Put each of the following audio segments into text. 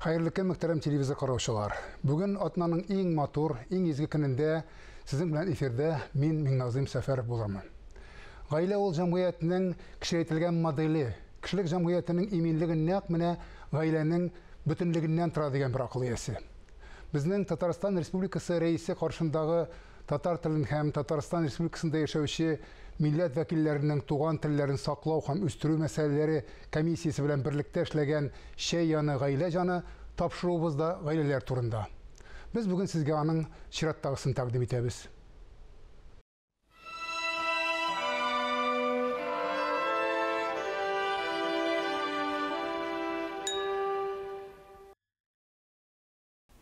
Хәерле көн, мөхтәрәм телевизор караучылар. Бүген атнаның иң матур, иң изге көнендә сезнең белән эфирда мин Миңназыйм Сәфәров булырмын. Гаилә ул җәмгыятьнең кечерәйтелгән моделе. Кешелек җәмгыятенең иминлеге нәкъ менә гаиләнең бөтенлегеннән тора дигән бер акыл иясе. Безнең Татарстан Республикасы рәисе каршындагы татар телен һәм Татарстан Республикасында яшәүче милләт вәкилләренең туган телләрен саклау һәм үстерү мәсьәләләре комиссиясе белән берлектә эшләгән Чәй яны гаилә җаны тапшыруыбыз да гаиләләр турында. Без бүген сезгә аның чираттагысын тәкъдим итәбез.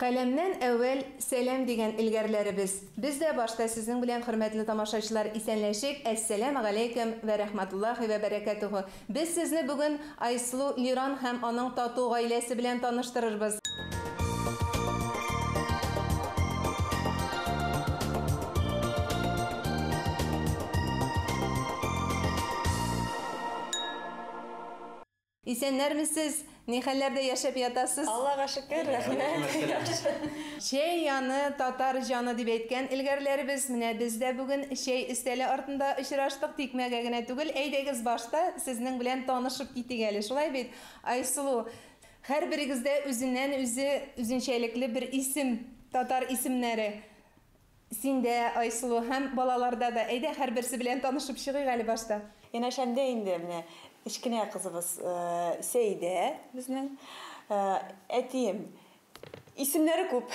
Каләмнән әүвәл сәлам дигән элгәрләребез. Без дә башта сезнең белән, хөрмәтле тамашачылар, исәнләшик. Әссәламү галәйкүм вә рәхмәтуллаһи вә бәрәкәтүһү. Без сезне бүген Айсылу Лирон һәм аның тату гаиләсе белән таныштырырбыз. Исәннәрмесез? Ни хәлләрдә яшәп ятасыз? Аллага шөкер, рәхмәт. Чәй яны татар җаны дип әйткән элгәрләребез. Менә без дә бүген чәй өстәле артында очраштык, тикмәгә генә түгел. Әйдәгез башта сезнең белән танышып китик әле. Шулай бит, Айсылу? Һәрберегездә үзеннән үзе үзенчәлекле бер исем, татар исемнәре. Синдә, Айсылу, һәм балаларда да. Әйдә, һәрберсе белән танышып чыгыйк әле башта. Янәшәмдә инде менә кечкенә кызыбыз Сәйдә безнең. Әтием исемнәре күп.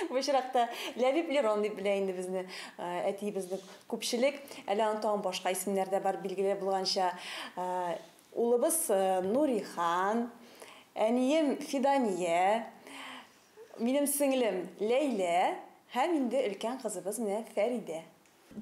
Бу очракта Ләбиб Лерон дип белә инде безне әтиебезне күпчелек. Әле аның тагын башка исемнәр дә бар, билгеле булганча. Улыбыз Нурихан, әнием Фидания, минем сеңлем Ләйлә һәм инде өлкән кызыбыз менә Фәридә.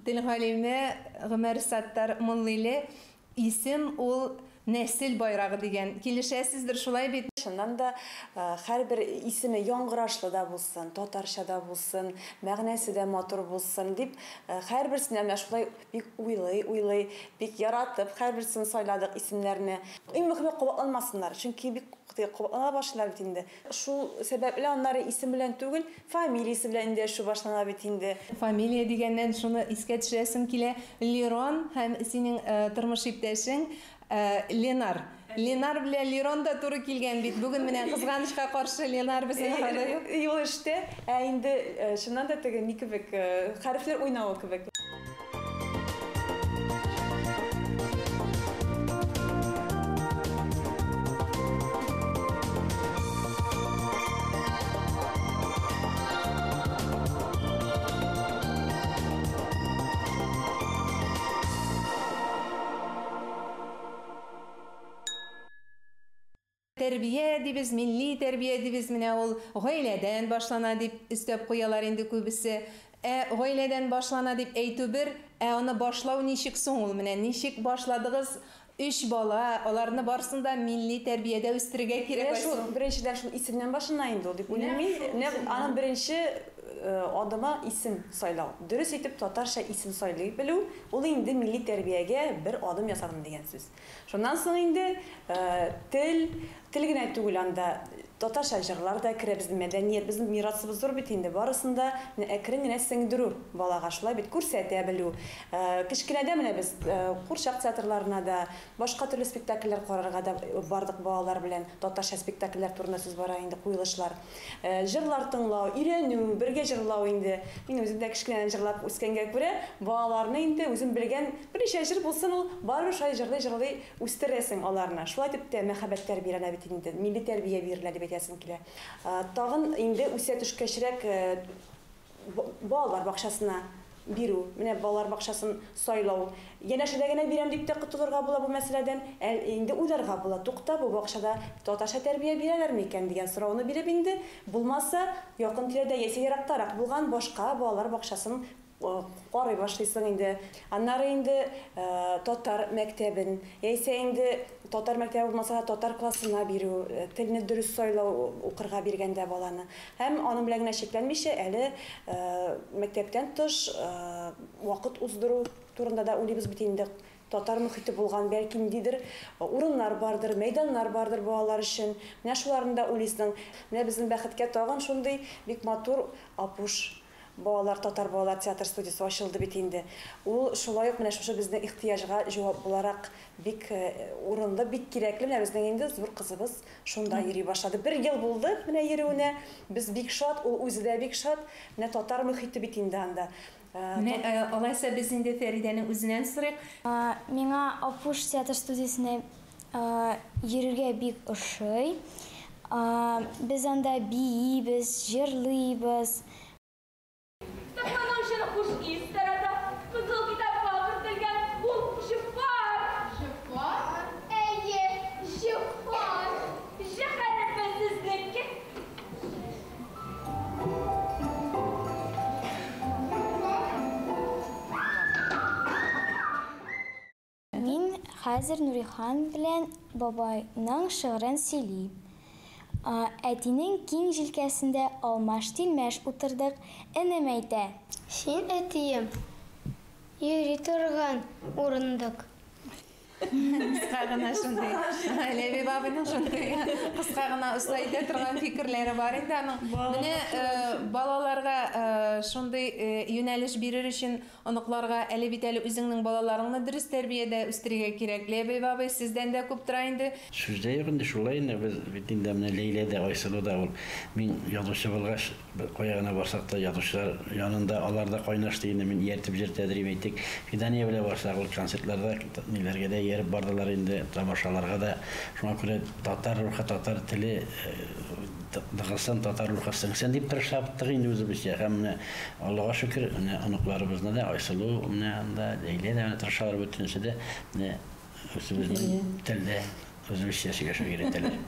Тел галиме Гомәр Саттар Муллиле исем ул нәсел байрагы дигән. Килешәсездер, шулай бит? Чыннан да һәрбер исеме яңгырашлы да булсын, татарча да булсын, мәгънәсе дә матур булсын дип, һәрберсенә менә шулай бик уйлый-уйлый, бик яратып һәрберсен сайладык исемнәрне. Иң мөһиме кабатланмасыннар, чөнки бик кабатлана башлыйлар бит инде. Шул сәбәпле аннары исем белән түгел, фамилиясе белән эндәшү башлана бит инде. Фамилия дигәннән шуны искә төшерәсем килә. Лерон һәм синең тормыш иптәшең Ленар. Ленар белән Лерон да туры килгән бит. Бүген менә кызганычка каршы Ленар безнең арада юк. Юл эштә, ә инде чыннан да теге ни кебек, хәрефләр уйнавы кебек. Тәрбия дибез, милли тәрбия дибез, менә ул гаиләдән башлана дип өстәп куялар инде күбесе. Ә гаиләдән башлана дип әйтү бер, ә аны башлау ничек соң ул? Менә ничек башладыгыз? Өч бала, аларны барысын да милли тәрбиядә үстерергә кирәк. Менә шул, беренчедән шул исемнән башлана инде ул дип уйлыйм мин. Менә аның беренче адымы исем сайлау. Дөрес итеп татарча исем сайлый белү, ул инде милли тәрбиягә бер адым ясадым дигән сүз. Шуннан соң инде тел, тел генә түгел анда татарча җырлар да керә, безнең мәдәният, безнең мирасыбыз зур бит инде, барысын да әкрен генә сеңдерү балага, шулай бит, күрсәтә белү. Кечкенәдә менә без курчак театрларына да, башка төрле спектакльләр карарга да бардык балалар белән, татарча спектакльләр турында сүз бара инде, куелышлар. Җырлар тыңлау, өйрәнү, бергә җырлау инде. Мин үзем дә кечкенәдән җырлап үскәнгә күрә, балаларны инде үзем белгән берничә җыр булсын ул, барыбер шулай җырлый-җырлый үстерәсең аларны. Шулай итеп тә мәхәббәт тәрбияләнә бит инде, милли тәрбия бирелә дип әйтәсем килә. Тагын инде үсә төшкәчрәк балалар бакчасына бирү, менә балалар бакчасын сайлау. Янәшәдә генә бирәм дип тә котылырга була бу мәсьәләдән. Инде уйларга була, тукта, бу бакчада татарча тәрбия бирәләр микән дигән сорауны биреп инде, булмаса, якын тирәдә яисә ерактарак булган башка балалар бакчасын карый башлыйсың инде. Аннары инде татар мәктәбен, яисә инде татар мәктәбе булмаса да татар классына бирү, телне дөрес сайлау укырга биргәндә баланы. Һәм аның белән генә чикләнмичә әле мәктәптән тыш вакыт уздыру турында да уйлыйбыз бит инде. Татар мөхите булган, бәлки ниндидер урыннар бардыр, мәйданнар бардыр балалар өчен. Менә шуларны да уйлыйсың. Менә безнең бәхеткә тагын шундый бик матур Апуш балалар, татар балалар театр студиясе ачылды бит инде. Ул шулай ук менә шушы безнең ихтыяҗга җавап буларак бик урынлы, бик кирәкле. Менә безнең инде зур кызыбыз шунда йөри башлады. Бер ел булды менә йөрүенә. Без бик шат, ул үзе дә бик шат. Менә татар мөхите бит инде анда. Менә алайса без инде Фәридәнең үзеннән сорыйк. Миңа Апуш театр студиясенә йөрергә бик ошый. Без анда биибез, җырлыйбыз. Хәзер Нурихан белән бабайның шигырен сөйли. Әтинең киң җилкәсендә алмаш-тилмәш утырдык, энем әйтә. Син, әтием, йөри торган урындык. Кыска гына шундый, Ләбиб абыйның шундый кыска гына оста әйтә торган фикерләре бар инде аның. Менә балаларга шундый юнәлеш бирер өчен оныкларга әле бит әле үзеңнең балаларыңны дөрес тәрбиядә үстерергә кирәк. Ләбиб абый, сездән дә күп тора инде. Сүздә юк инде, шулай инде без бит инде менә Ләйлә дә, Айсылу да ул мин язучы булгач, кая гына барсак та язучылар янында алар да кайнашты инде, мин ияртеп җөртәдер әйтик. Фидания белән барсак, ул концертларда ниләргә дә ияреп бардылар инде, тамашаларга да. Шуңа күрә татар рухы, татар теле ныгысын, татар рухы сеңсен дип тырышаптык инде үзебезчә. Һәм менә Аллага шөкер, менә оныкларыбызны да, Айсылу менә анда, Ләйлә дә менә тырышалар бөтенесе дә менә үзебезнең телдә үзебезчә сөйләшергә өйрәтәләр.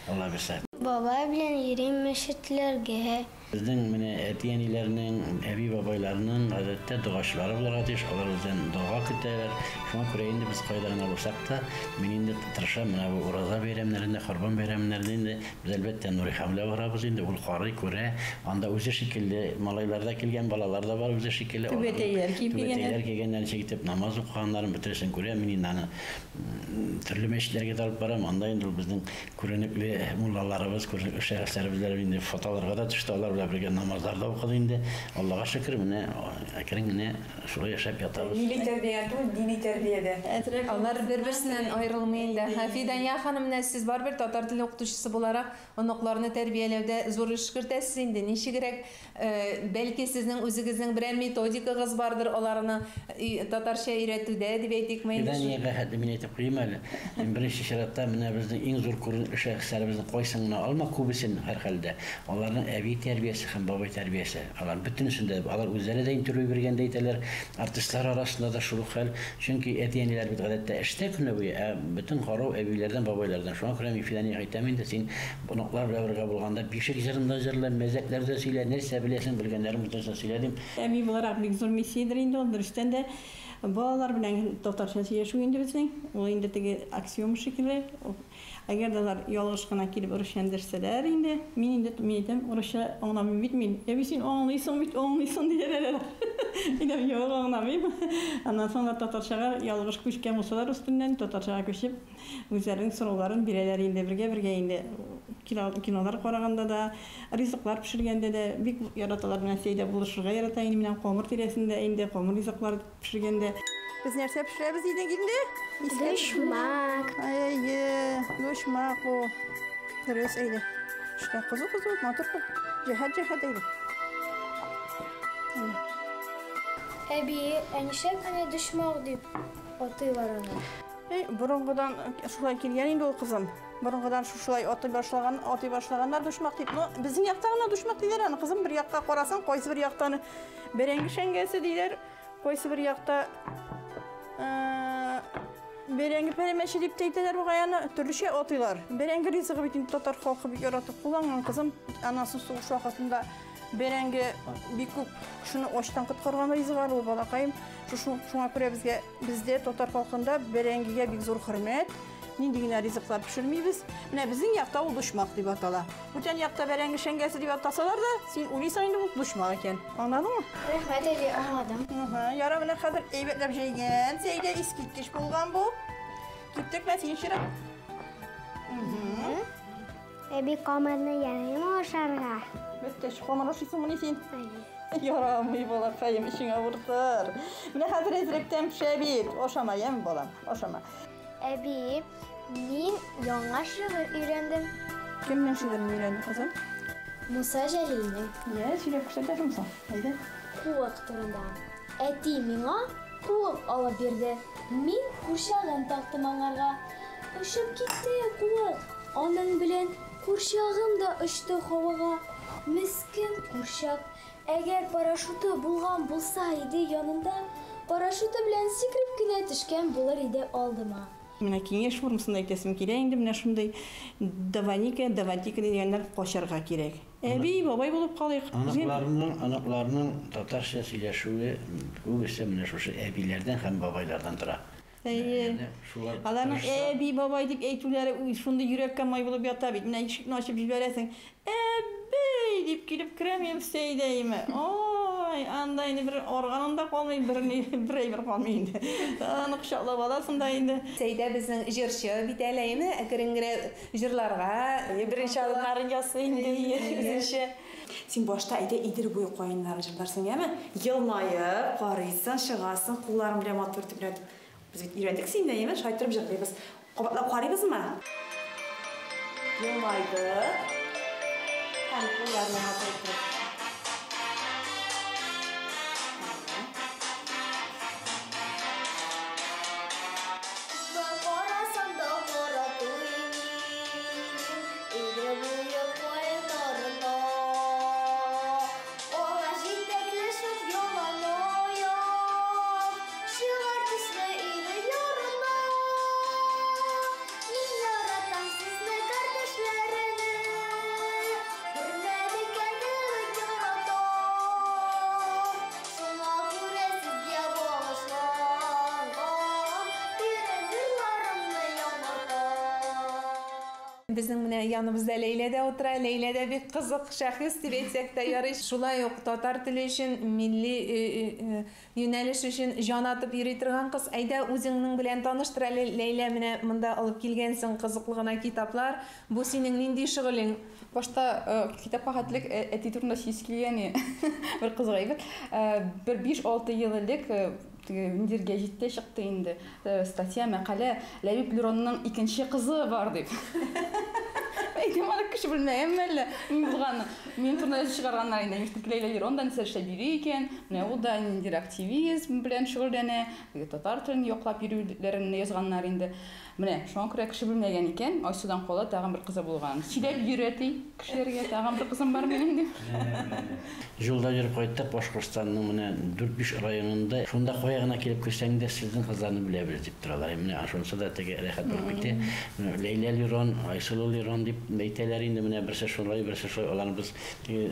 Алла бирсә. Бабай белән йөрим мәчетләргә. Безнең менә әти-әниләрнең, әби-бабайларның гадәттә догачылары булырга тиеш, алар бездән дога көтәләр. Шуңа күрә инде без кайда гына булсак та, мин инде тырышам, менә бу ураза бәйрәмнәрендә, Корбан бәйрәмнәрендә инде без әлбәттә Нурихан белән барабыз инде, ул карый, күрә. Анда үзе шикелле малайлар да килгән, балалар да бар үзе шикелле. Түбәтәйләр киеп килгәннәр. Түбәтәйләр кигәннәр, ничек итеп намаз укыганнарын бөтенесен күрә. Мин инде аны төрле мәчетләргә дә алып барам. Анда инде ул безнең күренекле муллаларыбыз, күренекле шәхесләребез белән инде фотоларга да төште, алар белән бергә намазлар да укыды инде. Аллага шөкер, менә әкрен генә шулай яшәп ятабыз. Милли тәрбия түгел, дини тәрбия дә. Алар бер-берсеннән аерылмый инде. Фидания ханым, менә сез барыбер татар теле укытучысы буларак оныкларны тәрбияләүдә зур эш кертәсез инде. Ничегрәк, бәлки сезнең үзегезнең берәр методикагыз бардыр аларны татарча өйрәтүдә дип әйтикме инде? Фиданиягә хәтле мин әйтеп куйыйм әле. Иң беренче чиратта менә безнең иң зур күренекле шәхесләребезнең кайсын гына алма, күбесен һәрхәлдә. Аларның әби тәрбиясе һәм бабай тәрбиясе. Алар бөтенесендә, алар үзләре дә интервью биргәндә әйтәләр, артистлар арасында да шул ук хәл. Чөнки әти-әниләр бит гадәттә эштә көне буе, ә бөтен карау әбиләрдән, бабайлардан. Шуңа күрә мин Фиданиягә әйтәм инде, син оныклар белән бергә булганда бишек җырында җырла, мәзәкләр дә сөйлә, нәрсә беләсең, белгәннәрен бөтенесен сөйлә дим. Әби буларак бик зур миссиядер инде ул, дөрестән дә балалар белән татарча сөйләшү инде безнең. Ул инде теге аксиома шикелле. Әгәр дә алар ялгыш кына килеп урысча эндәшсәләр инде, мин инде мин әйтәм, урысча аңламыйм бит мин. Әби, син аңлыйсың бит, аңлыйсың диләр алар. Мин әйтәм, юк, аңламыйм. Аннан соң алар татарчага ялгыш күчкән булсалар өстеннән татарчага күчеп, үзләренең сорауларын бирәләр инде, бергә-бергә инде кинолар караганда да, ризыклар пешергәндә дә бик яраталар. Менә Сәйдә булышырга ярата инде, менә камыр тирәсендә инде камыр ризыклар пешергәндә. Без нәрсә пешерәбез идек инде? Дошмак. Әйе, дошмак бу. Дөрес, әйдә. Эшлә кызу-кызу, матур бул. Җәһәт-җәһәт әйдә. Әби, ә нишләп әнә дошмак дип атыйлар аны? Эй, борынгыдан шулай килгән инде ул, кызым. Борынгыдан шулай атый башлаган, атый башлаганнар дошмак дип. Но безнең якта гына дошмак диләр аны, кызым. Бер якка карасаң, кайсы бер яктан бәрәңге шәңгәсе диләр, кайсы бер якта бәрәңге пәрәмәче дип тә әйтәләр бугай аны, төрлечә атыйлар. Бәрәңге ризыгы бит инде татар халкы бик яратып кулланган, кызым. Анасы сугыш вакытында бәрәңге бик күп кешене ачтан коткарган ризык ул, балакаем. Шуңа күрә безгә, бездә татар халкында бәрәңгегә бик зур хөрмәт. Нинди генә ризыклар пешермибез. Менә безнең якта ул дучмак дип атала. Бүтән якта бәрәңге шәңгәсе дип атасалар да, син уйлыйсың инде ул дучмак икән. Аңладыңмы? Рәхмәт, әби, аңладым. Яра, менә хәзер әйбәтләп җәйгән. Сәйдә искиткеч булган бу. Киттек, менә синең чират. Әби, камырны ярыймы ашарга? Беттә, камыр ашыйсыңмыни син? Ярамый, балакаем, эчең авыртыр. Менә хәзер әзрәктән пешә бит. Ашама, яме, балам, ашама. Әби, мин яңа шигырь өйрәндем. Кемнең шигырен өйрәндең, кызым? Муса Җәлилнең. Йә, сөйләп күрсәтәсеңме соң? Әйдә. Куык турында. Әти миңа куык алып бирде. Мин курчагын тактым аңарга. Очып китте куык. Аның белән курчагым да очты һавага. Мескен курчак. Әгәр парашюты булган булса иде янында, парашюты белән сикереп кенә төшкән булыр иде алдыма. Менә киңәш формасында әйтәсем килә инде, менә шундый даваника, давантика дигәннәр качарга кирәк. Әби, бабай булып калыйк. Оныкларның татарча сөйләшүе күбесе менә шушы әбиләрдән һәм бабайлардан тора. Әйе. Аларның әби, бабай дип әйтүләре шундый йөрәккә май булып ята бит. Менә ишекне ачып җибәрәсең. Әбей дип килеп керәм Сәйдәйме. Ой, анда инде бер органын да калмый, бер әйбер калмый инде. Аны кочаклап аласың да инде. Сәйдә безнең җырчы бит әле, әйеме? Әкрен генә җырларга. Беренче адымнарын ясый инде, үзенчә. Син башта әйдә Идел буе каеннарын җырларсың, яме? Елмаеп, карыйсың, чыгасың, кулларың белән матур итеп өйрәтеп. Без бит өйрәндек син дә, яме? Шулай торып җырлыйбыз. Кабатлап карыйбызмы? Елмайдык. Һәм кулларны матур итеп. Безнең менә яныбызда Ләйлә дә утыра. Ләйлә дә бик кызык шәхес дип әйтсәк тә ярый. Шулай ук татар теле өчен, милли юнәлеш өчен җан атып йөри торган кыз. Әйдә, үзеңнең белән таныштыр әле, Ләйлә, менә монда алып килгәнсең кызыклы гына китаплар. Бу синең нинди шөгылең? Башта китапка хәтлек әти турында сүз килгән, бер кызык әйбер. Бер 5-6 ел элек ниндидер гәҗиттә чыкты инде статья, мәкалә, Ләбиб Леронның икенче кызы бар дип. Әйтем, аны кеше белмәгән әллә, мин булганны. Минем турында язып чыгарганнар инде. Мин Ләйлә Лерон да нәрсә эшләп йөри икән, менә ул да ниндидер активизм белән шөгыльләнә, татар телен яклап йөрүләрен язганнар инде. Менә шуңа күрә кеше белмәгән икән, Айсудан кала тагын бер кызы булган. Сөйләп йөрә ди кешеләргә, тагын бер кызым бар минем дип. Юлда йөреп кайттык Башкортстанның менә 4-5 районында. Шунда кая гына килеп керсәң дә сезнең кызларны беләбез дип торалар. Менә шунысы да теге рәхәт булып китте. Ләйлә Лерон, Айсылу Лерон дип әйтәләр инде, менә берсе шулай, берсе шулай. Аларны без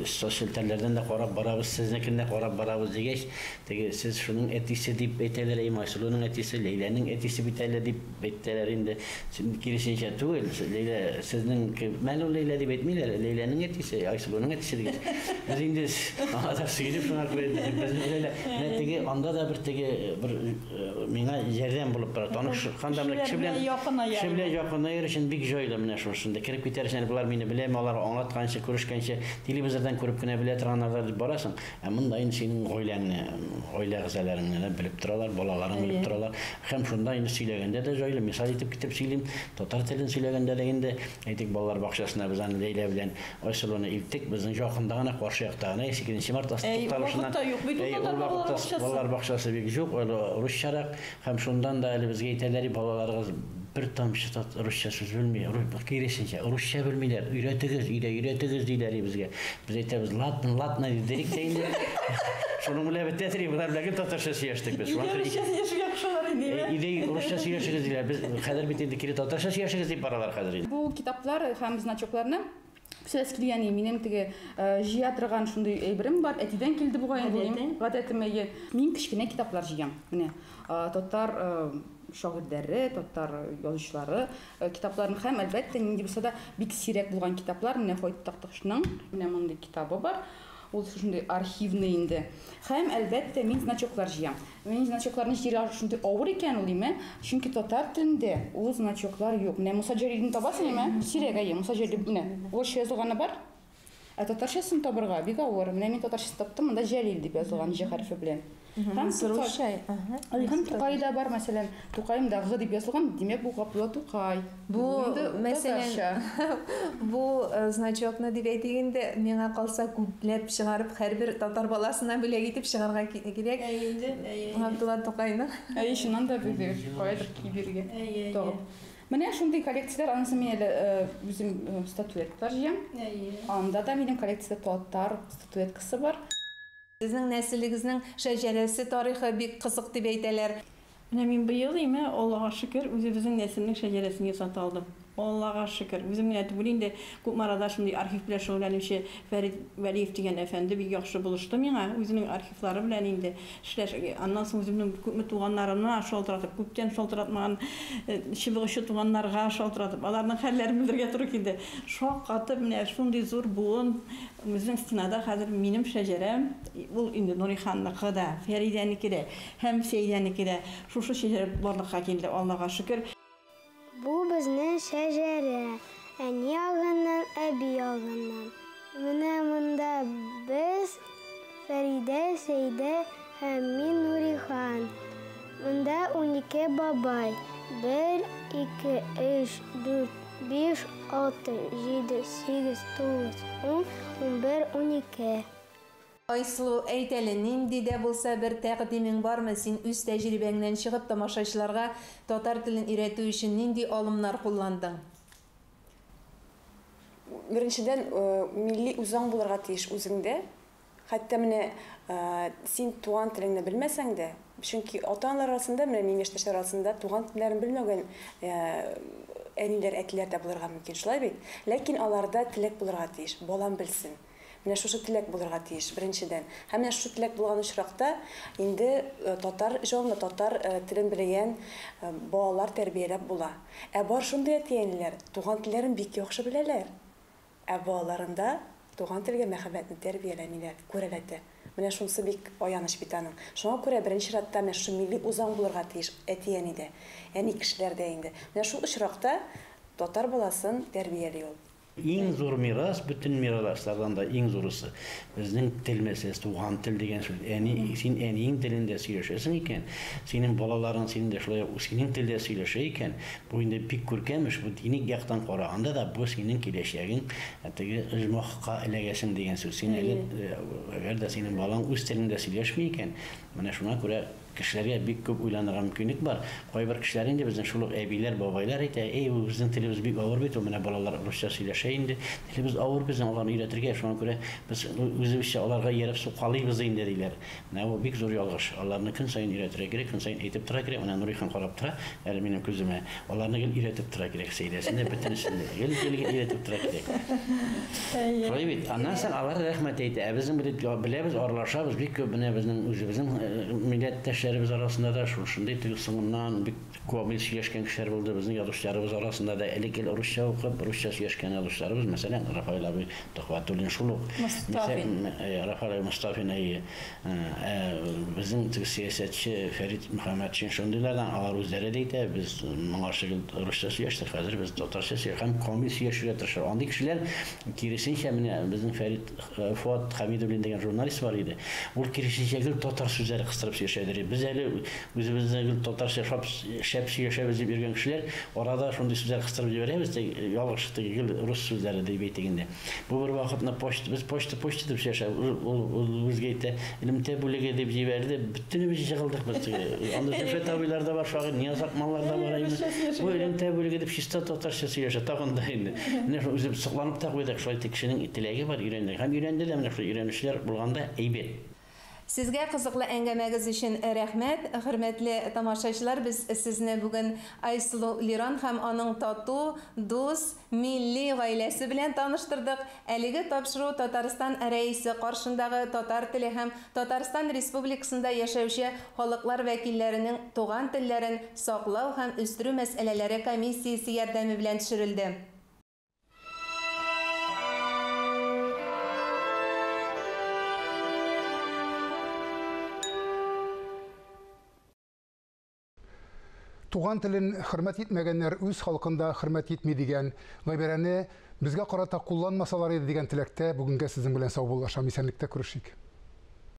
социаль челтәрләрдән дә карап барабыз, сезнекен дә карап барабыз дигәч, теге сез шуның әтисе дип әйтәләр, Айсылуның әтисе, Ләйләнең әтисе бит әле дип әйтәләр инде. Киресенчә түгел, Ләйлә сезнең мәлу Ләйлә дип әйтмиләр, Ләйләнең әтисе, Айсылуның әтисе дигәч. Без инде аңа да сөенеп шуңа күрә без Ләйлә, менә теге анда да бер теге бер миңа ярдәм булып тора. Танышканда менә кеше белән кеше белән якынаер өчен бик җайлы менә шушында кереп китәр өчен, болар мине беләме, алар аңлатканчы, күрешкәнче, телевизордан күреп кенә белә торганнар дип барасың. Ә монда инде синең гаиләңне, гаилә әгъзаларыңны белеп торалар, балаларың белеп торалар. Һәм шунда инде сөйләгәндә дә җайлы, мисал итеп китеп сөйлим, татар телен сөйләгәндә дә инде, әйтик, балалар бакчасына без аны Ләйлә белән Айсылуны илттек, безнең якында гына, каршы якта гына, 8 март тукталышыннан. Ул вакытта балалар бакчасы бик юк, ул русчарак, һәм шуннан да әле безгә әйтәләр, балаларыгыз бер тамчы русча сүз белми, киресенчә, русча белмиләр, өйрәтегез, өйдә өйрәтегез диләр безгә. Без әйтәбез, ладно, ладно дидек тә инде. Шуның белән бетә торый, болар белән татарча сөйләштек без. Шуңа күрә сөйләшергә кушалар инде. Өйдә русча сөйләшегез диләр. Без хәзер бит инде кире татарча сөйләшегез дип баралар хәзер инде. Бу китаплар һәм значокларны Сүз килгән, минем теге җыя торган шундый әйберем бар. Әтидән килде бугай инде, гадәтем әйе. Мин кечкенә китаплар җыям. Менә татар шагыйрьләре, татар язучылары китапларын һәм, әлбәттә, нинди булса да бик сирәк булган китаплар. Менә Фаит Такташның менә мондый китабы бар. Ул шундый архивный инде. Һәм, әлбәттә, мин значоклар җыям. Мин значокларны җыярга шундый авыр икән ул, име? Чөнки татар телендә ул значоклар юк. Менә Муса Җәлилне табасың, име? Сирәк, әйе, Муса Җәлил менә урысча язылганы бар. Ә татарчасын табырга бик авыр. Менә мин татарчасын таптым, монда Җәлил дип язылган Җ хәрефе белән. Һәм Тукай. Һәм Тукай да бар, мәсәлән, Тукаем да Г дип язылган, димәк, бу Габдулла Тукай. Бу, мәсәлән, бу значокны дип әйтик инде, миңа калса күпләп чыгарып, һәрбер татар баласына бүләк итеп чыгарга кирәк. Габдулла Тукайның. Әйе, чыннан да бер каядыр кибергә тагып. Менә шундый коллекцияләр, анысы мин әле үзем статуэткалар җыям. Анда да минем коллекцияда татар статуэткасы бар. Сезнең нәселегезнең шәҗәрәсе тарихы бик кызык дип әйтәләр. Менә мин быел име, Аллага шөкер, үзебезнең нәселнең шәҗәрәсен ясата алдым. Аллага шөкер. Үзем генә түгел инде, Кукмарада шундый архив белән шөгыльләнүче Фәрит Вәлиев дигән әфәнде бик яхшы булышты миңа, үзенең архивлары белән инде эшләш. Аннан соң үземнең күпме туганнарыма шалтыратып, күптән шалтыратмаган чыбык очы туганнарга шалтыратып, аларның хәлләрен белергә туры килде. Шаккатып, менә шундый зур буын безнең стенада хәзер минем шәҗәрәм, ул инде Нуриханныкы да, Фәридәнеке дә һәм Сәйдәнеке дә. Шушы шәҗәрә барлыкка килде, Аллага шөкер. Бу безнең шәҗәрә, әни ягыннан, әби ягыннан. Менә монда без Фәридә, Сәйдә һәм мин Нурихан. Монда 12 бабай. 1, 2, 3, 4, 5, 6, 7, 8, 9, 10, 11, 12. Айсылу, әйт әле, нинди дә булса бер тәкъдимең бармы? Син үз тәҗрибәңнән чыгып тамашачыларга татар телен өйрәтү өчен нинди алымнар кулландың? Беренчедән, милли үзаң булырга тиеш үзеңдә. Хәтта менә син туган телеңне белмәсәң дә, чөнки ата-аналар арасында, менә минем яшьтәшләр арасында туган телләрен белмәгән әниләр, әтиләр дә булырга мөмкин, шулай бит? Ләкин аларда теләк булырга тиеш, балам белсен. Менә шушы теләк булырга тиеш, беренчедән. Һәм менә шушы теләк булган очракта инде татар җанлы, татар телен белгән балалар тәрбияләп була. Ә бар шундый әти-әниләр туган телләрен бик яхшы беләләр. Ә балаларында туган телгә мәхәббәтне тәрбияләмиләр, күрәләтә. Менә шунысы бик аяныч бит аның. Шуңа күрә беренче чиратта менә шушы милли үзаң булырга тиеш әти-әнидә, әни кешеләрдә инде. Менә шул очракта татар баласын тәрбияли ул. Иң зур мирас, бөтен мираслардан да иң зурысы безнең тел мәсьәләсе, туган тел дигән сүз. Әни, син әниең телендә сөйләшәсең икән, синең балаларың синең дә шулай ук синең телдә сөйләшә икән, бу инде бик күркәм эш, бу дини яктан караганда да бу синең киләчәгең теге оҗмахка эләгәсең дигән сүз. Син әле, әгәр дә синең балаң үз телендә сөйләшми икән, менә шуңа күрә кешеләргә бик күп уйланырга мөмкинлек бар. Кайбер кешеләр инде безнең шул ук әбиләр, бабайлар әйтә, "Эй, бу безнең телебез бик авыр бит, ул менә балалар русча сөйләшә инде. Телебез авыр безнең, аларны өйрәтергә, шуңа күрә без үзебезчә аларга ияреп сукалыйбыз инде", диләр. Менә бу бик зур ялгыш. Аларны көн саен өйрәтергә кирәк, көн саен әйтеп тора кирәк. Менә Нурихан карап тора, әле минем күземә. Аларны гел өйрәтеп тора кирәк, Сәйдәсен дә, бөтенесен дә. Гел өйрәтеп тора кирәк. Шулай бит. Аннан соң алар рәхмәт әйтә. Ә безнең беләбез, аралашабыз бик күп. Менә безнең үзебезнең милләттәшләребез арасында да шушындый тел соңыннан бик камил сөйләшкән кешеләр булды. Безнең язучыларыбыз арасында да элек гел русча укып, русча сөйләшкән язучыларыбыз, мәсәлән, Рафаэль абый Төхвәтуллин шул ук. Мостафин. Рафаэль абый Мостафин, әйе. Безнең теге сәясәтче Фәрит Мөхәммәтшин шундыйлардан, алар үзләре дә әйтә, без моңарчы гел русча сөйләштек, хәзер без татарча сөйләшәбез һәм камил сөйләшергә тырышабыз. Андый кешеләр киресенчә, менә безнең Фәрит Фуат Хәмидуллин дигән журналист бар иде. Ул киресенчә гел татар сүзләре кыстырып сөйләшәдер. Без әле үзебездә гел татарча шәп сөйләшәбез дип йөргән кешеләр арада шундый сүзләр кыстырып җибәрәбез, ялгыш гел рус сүзләре дип әйтик инде. Бу бер вакытны почта, без почта почта дип сөйләшәбез. Ул безгә әйтә, элемтә бүлеге дип җибәрде. Бөтенебез җыгылдык без. Анда Зөлфәт абыйлар да бар, шагыйрь Нияз Акмаллар да бар. Бу элемтә бүлеге дип чиста татарча сөйләшә тагын да инде. Менә шул үзебез сокланып та куйдык, шулай итеп кешенең теләге бар, өйрәнде. Һәм өйрәнде дә, менә шул өйрәнүчеләр булганда әйбәт. Сезгә кызыклы әңгәмәгез өчен рәхмәт. Хөрмәтле тамашачылар, без сезне бүген Айсылу Лирон һәм аның тату, дус, милли гаиләсе белән таныштырдык. Әлеге тапшыру Татарстан Рәисе каршындагы татар теле һәм Татарстан Республикасында яшәүче халыклар вәкилләренең туган телләрен саклау һәм үстерү мәсьәләләре комиссиясе ярдәме белән төшерелде. Туган телен хөрмәт итмәгәннәр үз халкын да хөрмәт итми дигән гыйбарәне безгә карата кулланмасалар иде дигән теләктә бүгенгә сезнең белән саубуллашам. Исәнлектә күрешик.